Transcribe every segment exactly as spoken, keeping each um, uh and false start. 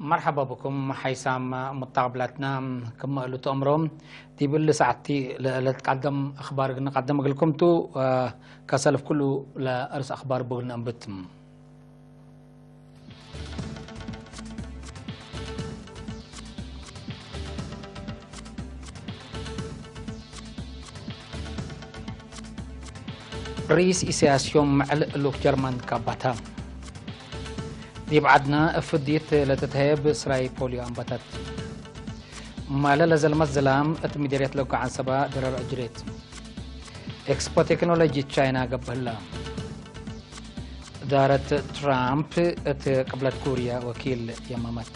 መርሐባ ብኩም ሓይሳም ሙተቅብላትና፣ ክም እሉ ተአምሮ፣ ዲብ እሊ ሰዓት ለልትቀደም አኽባር እግል ንቀደም እግልኩም ቱ። ከሰልፍ ኩሉ ለአርስ አኽባር ብእግል ነአንብት። ርኢስ ኢሳያስ ዮም መዕል እሉክ ጀርመን ትቀበተ። ዲብ ዐድነ እብ ፍዲት ለትትሀየብ ስራይ ፖሊዮ አንበተት። ማለ ለዘልመት ዝላም እት ምዴርየት ለጎ ዐንሰበ ድረር አጅሬት። ኤክስፖ ቴክኖሎጂ ቻይና ገብእ ህለ። እዳረት ትራምፕ እት ቅብለት ኮርያ ወኪል የመመት።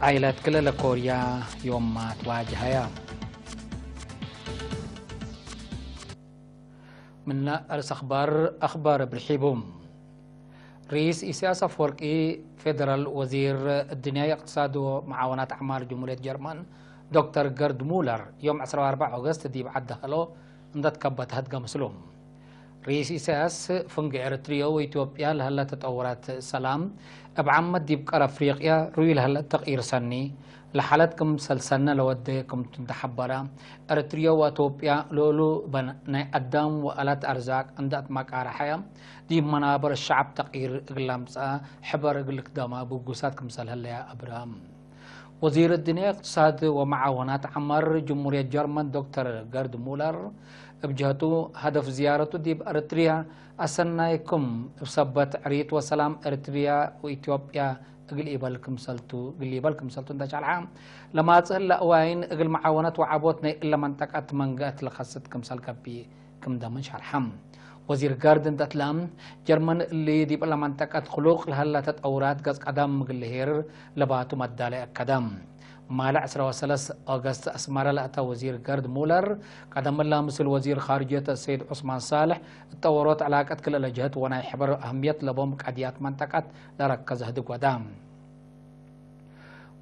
ዓይላት ክልለ ኮርያ ዮማ ትዋጅሀያ። ምነ አርስ አኽባር፣ አኽባር ብርሒቡ። ርኢስ ኢሳያስ አፈወርቂ፣ ፌደራል ወዚር እድንያይ እቅትሳድ ወመዓወናት አዕማል ጅምሁርየት ጀርመን ዶክተር ገርድ ሙለር፣ ዮም ዕስራ ወአርበዕ ኦገስት ዲብ ዐድ ደሀሎ እንደ ትከበተ ህድገ ምስሉ። ርኢስ ኢሳያስ፣ ፍንጌ ኤረትርዮ ወኢትዮጵያ ለሀለ ተጠውራት ሰላም፣ እብ ዓመት ዲብ ቀር አፍሪቅያ ርኡይ ለሀለ ተቅይር ሰኒ፣ ለሓለት ክምሰል ሰነ ለወዴ ክምቱ እንተ ሐበረ፣ ኤረትርዮ ወአቶብያ ለእሉ በን ናይ አዳም ወአላት አርዛቅ እንደ አትመቃረሐየ፣ ዲብ መናበር ሸዐብ ተቅይር እግል ለምጽአ ሕበር እግል ልክደመ ብጉሳት ክምሰል ህለየ አብርሀ። ወዚር እድንያ እቅትሳድ ወመዓወናት ዐማር ጅምሁርየት ጀርመን ዶክተር ገርድ ሙለር እብ ጀህቱ፣ ሀደፍ ዝያረቱ ዲብ ኤረትርያ አሰናይ ክም እብ ሰበት ዕሪት ወሰላም ኤረትርያ ወኢትዮጵያ እግል ኢበል ክምሰልቱ፣ እግል ኢበል ክምሰልቱ እንደ ሻልሐ፣ ለማጽእ ህለ አዋይን እግል መዓወነት ወዐቦት ናይ እለ መንጠቀት መንገአት ለከስት ክምሰል ገብእ ክም ደምን ሸርሐ። ወዚር ገርድ እንተ እትለ፣ ጀርመን እሊ ዲብ እለ መንጠቀት ክሉቅ ለሀለ ተጠውራት ገጽ ቀዳም እግል ልሄርር ለባቱ መዳላይ አከደ። ማለ ዕስራ ወሰለስ ኦገስት አስመረ ለአተ ወዚር ገርድ ሙለር፣ ቀደም እለ ምስል ወዚር ኻርጅየት አሰይድ ዑስማን ሳልሕ፣ እት ጠወሮት ዕላቀት ክልኤ ጀህት ወናይ ሕበር አህምየት ለቦም ቀድያት መንጠቀት ለረከዘ ህድግ ወደ።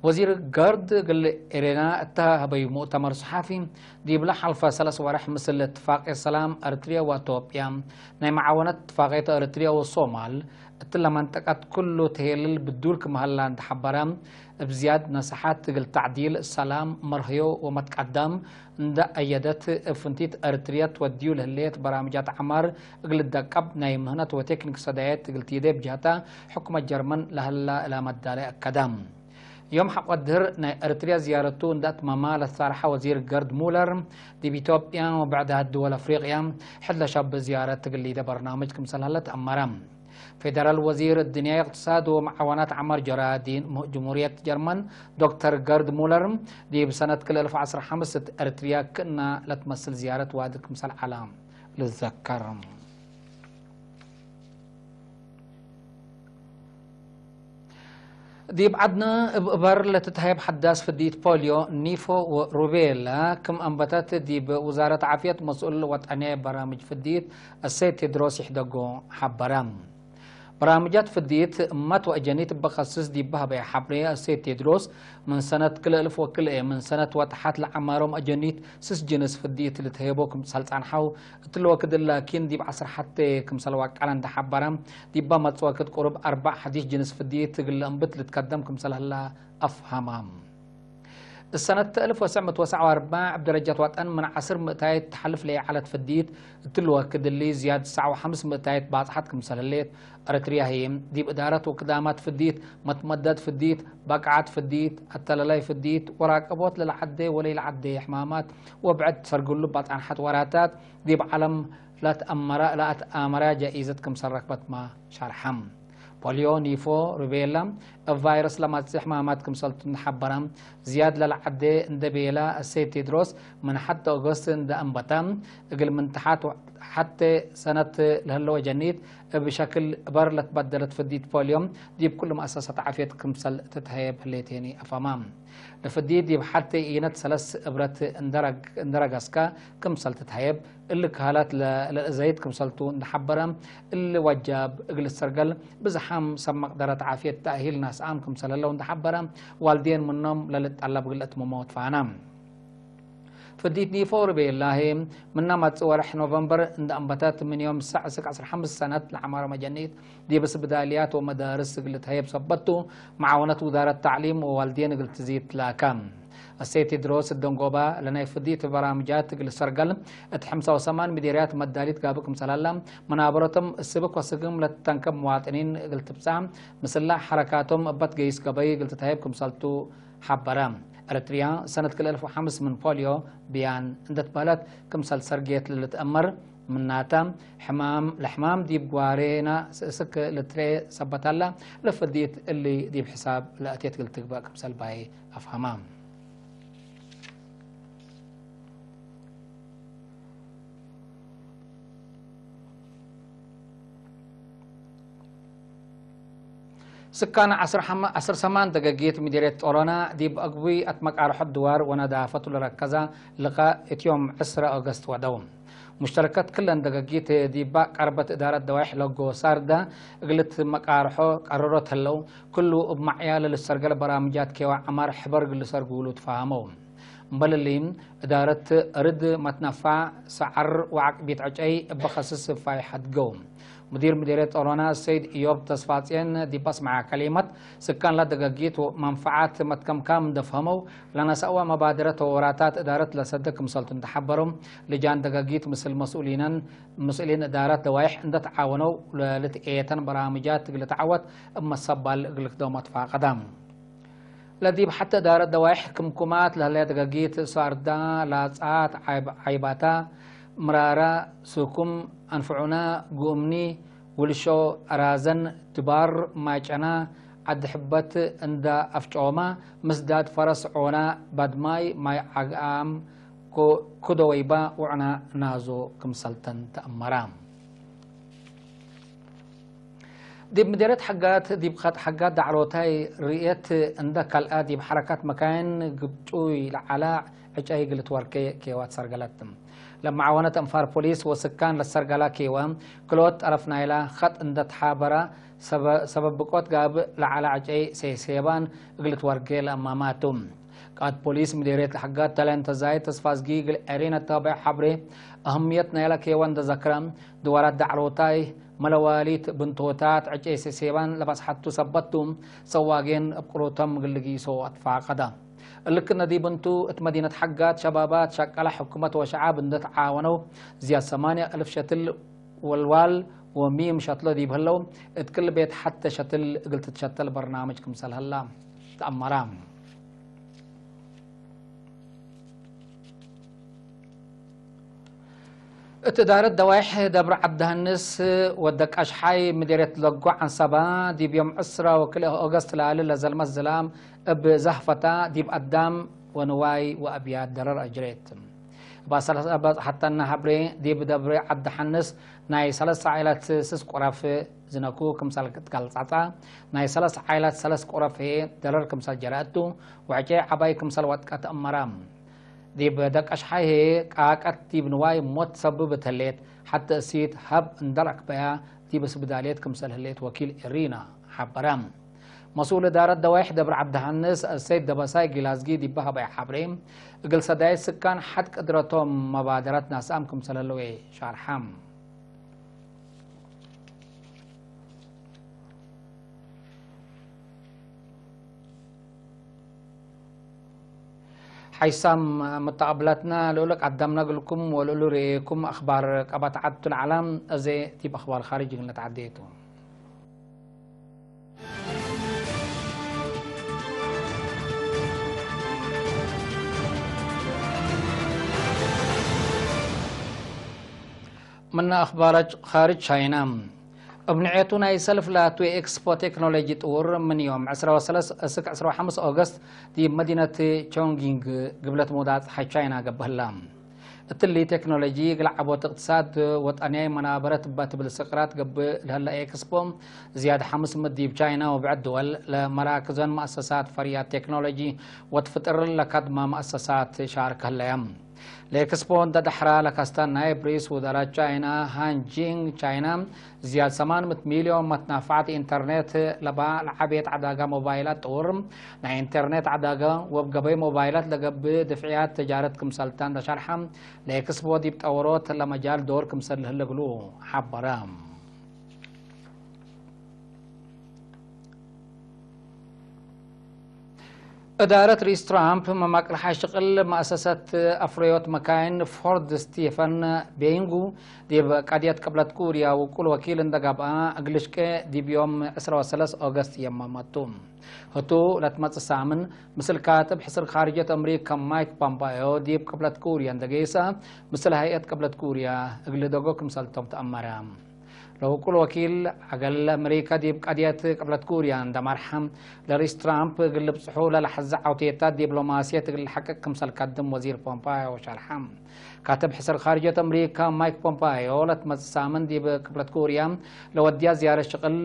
ወዚር ገርድ እግል ኤሬና እተ ሀበዩ ሙእተመር ሰሓፊ፣ ዲብለ ሐልፈ ሰለስ ወርሕ ምስል እትፋቅየት ሰላም ኤረትርያ ወአቶብያ፣ ናይ መዓወነት እትፋቅየት ኤረትርያ ወሶማል፣ እትለ መንጠቀት ኩሉ ተሄልል ብዱል ክም ሀላ እንደ ሐበረ፣ እብ ዝያድ ነሰሐት እግል ተዕዲል ሰላም፣ መርህዮ ወመትቀዳም እንደ አየደት፣ እብ ፍንቲት ኤረትርያ ትወድዩ ለህሌት በራምጃት ዐማር እግል ልደቀብ፣ ናይ ምህነት ወቴክኒክ ሰዳየት እግል ቲዴ እብ ጀህተ፣ ሕኩመት ጀርመን ለሀላ እለ መዳላይ አከደ። ዮም ሐቆ ድህር ናይ ኤረትርያ ዝያረቱ እንደ አትመመ ለትሳርሐ ወዚር ገርድ ሙለር፣ ዲብ ኢትዮጵያ ወብዕዳት ድወል አፍሪቅያ ሕድ ለሸብህ ዝያረት እግል ሊደ በርናምጅ ክምሰል ሀለ ተአመረ። ፌደራል ወዚር እድንያይ እቅትሳድ ወመዓወናት ዐማር ጀራዲን ጅምሁርየት ጀርመን ዶክተር ገርድ ሙለር፣ ዲብ ሰነት ክልኤ እልፍ ወዐስር ወሐምስ እት ኤረትርያ ክእነ ለትመስል ዝያረት ዋዲ ክምሰል ዐለ ልዘከር። ዲብ ዐድነ እብ እበር ለትትሀየብ ሐዳስ ፍድይት ፖልዮ፣ ኒፎ ወሩቤላ ክም አንበተት ዲብ ውዛረት ዓፍየት መስኡል ወጠንያይ በራምጅ ፍድይት አሰይድ ቴድሮስ ይሕደጎ ሐበረ። በራምጃት ፍድይት እመት ወአጀኒት እበ ከስስ ዲብ ሀበየ ሐብሬ አሰይድ ቴድሮስ፣ ምን ሰነት ክልኤ እልፍ ወክልኤ ምን ሰነት ወተሐት ለዐማሮም አጀኒት ስስ ጅንስ ፍድይት ልትሀየቦ ክምሰል ጸንሐው፣ እትሊ ወክድ ላኪን ዲብ ዐስር ሐቴ ክምሰል ወቀለ እንደ ሐበረ፣ ዲበ መጽእ ወክድ ቅሩብ አርበዕ ሐዲስ ጅንስ ፍድይት እግል ለእንብት ልትከደም ክምሰል ህለ አፍሀመ። እሰነት አልፍ ወትሰዕ ምእት ወሰዕ ወአርበዕ እብ ደረጀት ወጠን ምን ዐስር ምእታይት ተሐልፍ ለይዐለት ፍድይት፣ እትሊ ወክድ እሊ ዝያድ ትሰዕ ወሐምስ ምእታይት ባጽሐት ክምሰል ህሌት፣ ኤረትርያ ህዬ፣ ዲብ እዳረት ወክዳማት ፍድይት፣ መትመደድ ፍድይት፣ በቃዐት ፍድይት፣ አተላላይ ፍድይት፣ ወራቀቦት ለለዐዴ ወለኢለዐዴ ሕማማት ወብዕድ ሰርግሉ ባጻንሐት ወራታት፣ ዲብ ዐለም ለትአመረ፣ ለአትአመረ ጃኢዘት ክምሰል ረክበትመ ሸርሐ። ፖልዮ፣ ኒፎ፣ ሩቤላ እብ ቫይረስ ለመጽእ ሕማማት ክምሰልቱ እንደ ሐበረ፣ ዝያድ ለለዐዴ እንደ ቤለ አሰይድ ቴድሮስ፣ ምን ሐድ ኦገስት እንደ አንበተ፣ እግል ምን ተሐት ሐቴ ሰነት ለህለወ ጀኒት እብ ሸክል እበር ለትበደለት ፍዲት ፖልዮ ዲብ ኩሉ መአሰሳት ዓፍየት ክምሰል ትትሀየብ ህሌቴኒ አፋማ። ለፍዲት ዲብ ሐቴ ኢነት ሰለስ እብረት እንደረግ-፣ እንደረገስከ ክምሰል ትትሀየብ፣ እሊ ከሀላት ለ-፣ ለልእዘይት ክምሰልቱ እንደሐበረ፣ እሊ ወጃብ እግል ትሰርገል ብዝሓም ሰብ መቅደረት ዓፍየት ተእሂል ናስአም ክምሰል ህለው እንደሐበረ፣ ዋልዴን ምኖም ለልጠለብ እግል እትምሞ ትፋነ። ፍዲት ኒፎ ርቤላሄ፣ ምነ መጽእ ወርሕ ኖቨምበር እንደ አንበተት፣ ምን ዮም ሰዕ እስክ ዐስር ሐምስ ሰነት ለዐመረ መጀኒት ዲብ ስብዳልያት ወመዳርስ እግል ልትሀየብ ሰበት ቱ፣ መዓወነት ውዛረት ተዕሊም ወዋልዴን እግል ትዚድ ትላከ። እሴ ቴድሮስ ደንጎባ፣ ለናይ ፍዲት በራምጃት እግል ሰርገል፣ እት ሐምሳ ወሰማን ምዴርያት መዳሊት ጋብእ ክምሰል ሀላ፣ መናበረቶም እስብክ ወስግም ለትተንከብ መዋጥኒን እግል ትብጻ፣ ምስላ ሐረካቶም እበት ገይስ ገበይ እግል ትትሀየብ ክምሰልቱ ሐበረ። ኤረትርያ ሰነት ክልኤ አልፍ ወሐምስ ምን ፖልዮ ብያን እንደ ትበህለት ክምሰል ሰርጌት ለልትአመር ምናተ፣ ሕማም፣ ለሕማም ዲብ ግዋሬና እስክ ልትርኤ ሰበት ሀላ፣ ለፍዲት እሊ ዲብ ሕሳብ ለአቴት እግል ትግበእ ክምሰል ባይ አፍሀማ። ስካን ዐስር ሐመ-፣ ዐስር ሰማን ደገጊት ምዲርየት ጦሮና ዲብ አግቡይ አትመቃርሖ ድዋር ወነዳፈቱ ለረከዛ ልቃእ እት ዮም ዕስረ ኦገስት ወደው። ሙሽተረከት ክለን ደገጊት ዲባ ቀርበት እዳረት ደዋይሕ ለጎ ሳርዳ እግል ትመቃርሖ ቀረሮት ህለው፣ ክሉ እብ ማዕያ ለልሰርገለ በራምጃት ኬዋ ዐማር ሕበር እግል ልሰርጉሉ ትፋሀመው። እምበል እሊ፣ እዳረት እርድ መትነፋዕ፣ ሰዐር ወዐቅቢት ዕጨይ እበ ከስስ ፋይ ሐድገው። ሙዲር ምዴርየት ጦሮና ሰይድ እዮብ ተስፋጽየን ዲብ አስመዐ ከሊመት፣ ስካን ለደገጊት መንፈዓት መትከምካም እንደ ፈሀመው፣ ለነሰአወ መባደረት ወወራታት እዳረት ለሰደ ክምሰልቱ እንደ ሐበረው፣ ልጃን ደገጊት ምስል መስኡሊነን፣ መስኡሊን እዳረት ደዋይሕ እንደ ተዓወነው፣ ለልትኤተን በራምጃት እግል ልትዓወት እብ መሰባል እግል ልክደሞ ትፋቀዳ። ለዲብ ሐቴ እዳረት ደዋይሕ ክምኩማት ለህለየ ደገጊት፣ ሳርዳ፣ ላጻት፣ ዓይብ-፣ ዓይባታ፣ ምራራ፣ ስኩም፣ አንፍዑና፣ ጉእምኒ፣ ውልሾ፣ አራዘን፣ ድባር፣ ማይጨና፣ ዐዲ ሕበት፣ እንዳ አፍጮማ፣ ምስዳድ ፈረስ ዖና፣ ባድማይ፣ ማይ ዐግአም፣ ኮ-፣ ኮዶ ወይባ ወዕና ናዞ ክምሰልተን ተአመራ። ዲብ ምዴርየት ሐጋት፣ ዲብ ኸጥ ሐጋት ዳዕሮታይ ርእየት እንደ ከልአ፣ ዲብ ሐረካት መካይን ግብጩይ ለዐላ ዕጨይ እግል ትወርኬ ኬዋ ትሰርገለት። ለመዓወነት አንፋር ፖሊስ ወስካን ለሰርገላ ኬዋ፣ ክልኦት ጠረፍ ናይላ ኸጥ እንደ ተሓበራ፣ ሰበ-፣ ሰበብ ብቆት ጋብእ ለዐላ ዕጨይ ሴሴባን እግል ትወርኬ ለአማማቱ። ቃእድ ፖሊስ ምዴርየት ለሐጋት ተለን ተዛይድ ተስፋዝጊ እግል ኤሪነ ታብዕ ሐብሬ፣ አህምየት ናይለ ኬወ እንደ ዘክረ፣ ድዋራት ዳዕሮታይ፣ መለዋሊት፣ ብንቶታት፣ ዕጨይ ሴሴባን ለበጽሐቱ ሰበት ቱ፣ ሰዋጌን እብ ቅሩቶም እግል ልጊሶ አትፋቀደ። እልክነ ዲብ እንቱ፣ እት መዲነት ሐጋት ሸባባት ሸቀለ ሕኩመት ወሸዓብ እንደ ተዓወነው፣ ዝያድ ሰማንያ አልፍ ሸትል ወልዋል ወሚም ሸትሎ ዲብ ህለው፣ እት ክል ቤት ሐቴ ሸትል እግል ትትሸተል በርናምጅ ክምሰል ሀላ ተአመራ። እት እዳረት ደዋይሕ ደብረ ዐብደሀንስ ወደቀሽሓይ ምዴርየት ለጎ ዐንሰባ፣ ዲብ ዮም ዕስራ ወክልኤ ኦገስት ለአሊ ለዘልመት ዝላም እብ ዘህፈታ ዲብ አዳም ወንዋይ ወአብያት ደረር አጅሬት። እብ አሰላስ አባጽ ሐተና ሀብሬ፣ ዲብ ደብረ ዐብደሐንስ ናይ ሰለስ ዓኢላት ስስ ቁረፍ ዝነኩ ክምሰል ትገልጻጻ፣ ናይ ሰለስ ዓኢላት ሰለስ ቁረፍ ህዬ ደረር ክምሰል ጀረአቱ፣ ወዕጨይ ዐባይ ክምሰል ወጥቀ ተአመራ። ዲብ ደቀሽሓይ ህዬ ቃቀት ዲብ ንዋይ ሞት ሰብብ እት ህሌት፣ ሐቴ እሲት ሀብ እንደ ረክበያ ዲብ ስብዳልየት ክምሰል ህሌት ወኪል ኤሪና ሐበረ። መስኡል እዳረት ደዋይሕ ደብረ ዐብደሐንስ አሰይድ ደበሳይ ጊላዝጊ ዲበ ሀበየ ሐብሬ፣ እግል ሰዳይት ስካን ሐድ ቅድረቶም መባደረት ናስአም ክምሰል ህለው ሻርሐ። ሐይሳም መተቀብላትና፣ ለእሉ ቀደምነ እግልኩም ወለእሉ ርኤኩም አክባር ቀበት ዐድ ቱ ለዐለ፣ አዜ ዲብ አክባር ካርጅ እግል ነትዐዴ ቱ። ምነ አክባር ካርጅ ቻይና። እብ ንዕየቱ ናይ ሰልፍ ላትዌ ኤክስፖ ቴክኖሎጂ ጥውር ምን ዮም ዕስራ ወሰለስ እስክ ዕስራ ወሐምስ ኦገስት ዲብ መዲነት ቾንጊንግ ግብለት መውዳጽ ሐይ ቻይና ገብእ ህላ። እትሊ ቴክኖሎጂ እግል ዐቦት እቅትሳድ ወጠንያይ መናበረት እበ ትብል ስቅራት ገብእ ለህለ ኤክስፖ፣ ዝያድ ሐምስ ምእት ዲብ ቻይና ወብዕድ ድወል ለመራክዘን መአሰሳት ፈርያት ቴክኖሎጂ ወትፍጥር ለከድመ መአሰሳት ሻርክ ህለየ። ለኤክስፖ እንደ ደሐራ ለከስተን ናይብ ርኢስ ውዘራት ቻይና ሃን ጂንግ፣ ቻይና ዝያድ ሰማን ምእት ሚልዮን መትናፍዓት ኢንተርኔት ለባ ለዐቤት ዐዳጋ ሞባይላት ጥውር፣ ናይ ኢንተርኔት ዐዳጋ ወብ ገበይ ሞባይላት ለገብእ ድፍዕያት ተጃረት ክምሰልታን ለሸርሐ፣ ለኤክስፖ ዲብ ጠወሮት ለመጃል ዶር ክምሰል ለህለ እግሉ ሐበረ። እዳረት ርኢስ ትራምፕ መማቅልሓ ሽቅል መአሰሰት አፍረዮት መካይን ፎርድ ስቲፈን ቤይንጉ ዲብ ቀድየት ቅብለት ኩርያ ውቁል ወኪል እንደ ገብአ እግል ሽቄ ዲብ ዮም ዕስራ ወሰለስ ኦገስት የመመቱ። ህቱ ለትመጽእ ሳምን ምስል ካትብ ሕስር ካርጀት አምሪካ ማይክ ፖምፓዮ ዲብ ቅብለት ኩርያ እንደ ገይሰ ምስል ሀይአት ቅብለት ኩርያ እግል ደጎ ክምሰልቶም ተአመረ። ለውቁል ወኪል ዐገል አመሪከ ዲብ ቀድየት ቅብለት ኩርያ እንደ መርሐ፣ ለርኢስ ትራምፕ እግል ልብጽሑ ለለሐዘ ዐውቴታት ዲብሎማስየት እግል ለሐቅቅ ክምሰል ከድም ወዚር ፖምፓዮ ሸርሐ። ካትብ ሕስር ካርጀት አመሪከ ማይክ ፖምፓዮ ለትመጽእ ሳምን ዲብ ቅብለት ኩርያ ለወድያ ዝያረት ሽቅል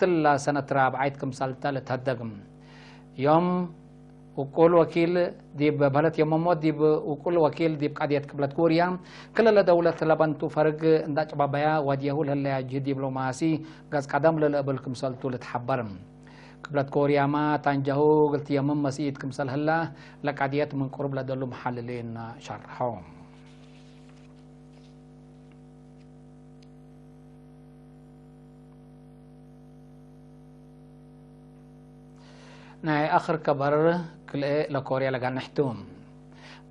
ትላ ሰነት ራብዓይት ክምሰልተ ልትሀደግ። ዮም ውቁል ወኪል ዲብ በህለት የመሞት ዲብ ውቁል ወኪል ዲብ ቀድየት ቅብለት ኮርያ፣ ክልለ ደውለት ለበንቱ ፈርግ እንደ አጭባበያ ወድየሁ ለህለያ ጅህድ ዲብሎማሲ ገጽ ቀደም ለልእብል ክምሰልቱ ልትሐበር። ቅብለት ኮርያመ ታንጀሁ እግል ትየምም መስኢት ክምሰል ህላ ለቀድየት ምን ቅሩብ ለደሉ መሐልሊን ሸርሐው። ናይ አክር ከበር ክልኤ ለኮርያ ለጋንሕ ቱ።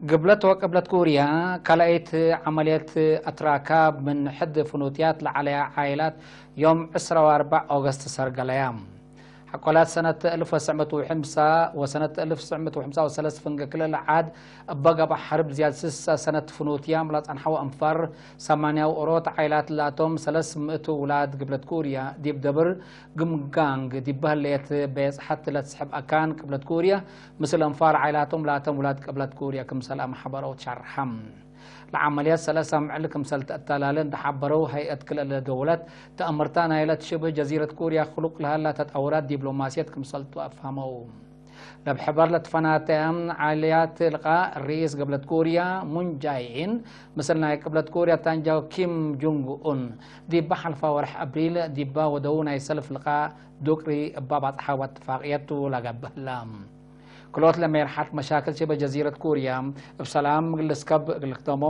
ግብለት ወቅብለት ኩርያ ካልአይት ዐመልየት አትራካብ ምን ሕድ ፍኑትያት ለዐለያ ዓይላት ዮም ዕስራ ወአርበዕ ኦገስት ሰርገለያ። ሐቆላት ሰነት አልፍ ወትስዕ ምእት ወሐምሳ ወሰነት አልፍ ወትስዕ ምእት ወሐምሳ ወሰለስ ፍንጌ ክልኤ ለዓድ እበ ገብአ ሐርብ ዝያድ ስሳ ሰነት ፍኑትያም ለጸንሐው አንፋር ሰማንያው ኦሮት ዓይላት ላቶም ሰለስ ምእት ውላድ ግብለት ኩርያ ዲብ ደብር ግምጋንግ ዲብ በህሌት ቤጽሐት ለትስሕብ አካን ቅብለት ኩርያ ምስል አንፋር ዓይላቶም ላቶም ውላድ ቅብለት ኩርያ ክምሰል አመሐበረው ተሸርሐ። ለዐመልየት ሰለስ አምዕል ክምሰል ተአተላለ እንደ ሐበረው፣ ሀይአት ክልኤ ደውለት ተአምርታ ናይለት ሽብህ ጀዚረት ኩርያ ክሉቅ ለሀላ ተጠውራት ዲብሎማስየት ክምሰልቱ አፍሀመው። ለብ ሕበር ለትፈናተ ዓልያት ልቃእ ርኢስ ግብለት ኩርያ ሙን ጃይኢን ምስል ናይ ቅብለት ኩርያ ታንጃው ኪም ጁንግ ኡን ዲበ ሐልፋ ወርሕ አብሪል ዲባ ወደው ናይ ሰልፍ ልቃእ ዱቅሪ እባ ባጽሓ ወትፋቅየቱ ለገብእ ህላ። ክልኦት ለሜርሐት መሻክል ሽበ ጀዚረት ኩርያ እብ ሰላም እግል ልስከብ እግል ልክተሞ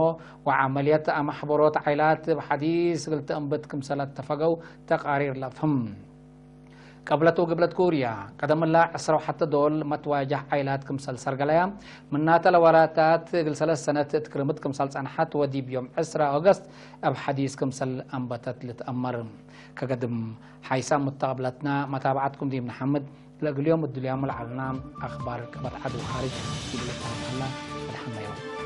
ወዐመልየት አመሕበሮት ዓይላት እብ ሐዲስ እግል ትአንብት ክምሰል አተፈገው ተቃሪር ለፍህም። ቀብለት ወግብለት ኩርያ ቀደም እላ ዕስራ ወሐተ ዶል መትዋጃህ ዓይላት ክምሰል ሰርገለያ፣ ምናተ ለወራታት እግል ሰለስ ሰነት እት ክርምት ክምሰል ጸንሐት ወዲብ ዮም ዕስራ ኦገስት እብ ሐዲስ ክምሰል አንበተት ልትአመር። ከገድም ሓይሳም ሙተቀብለትና መታብዐትኩም ዲብ ነሐምድ። ለእግል ዮም እድልያሙ ለዐልና አኽባር ከበት ዐድ ወኻርጅ ዲብ ልትሃም ሀላ። አድሐመዮም።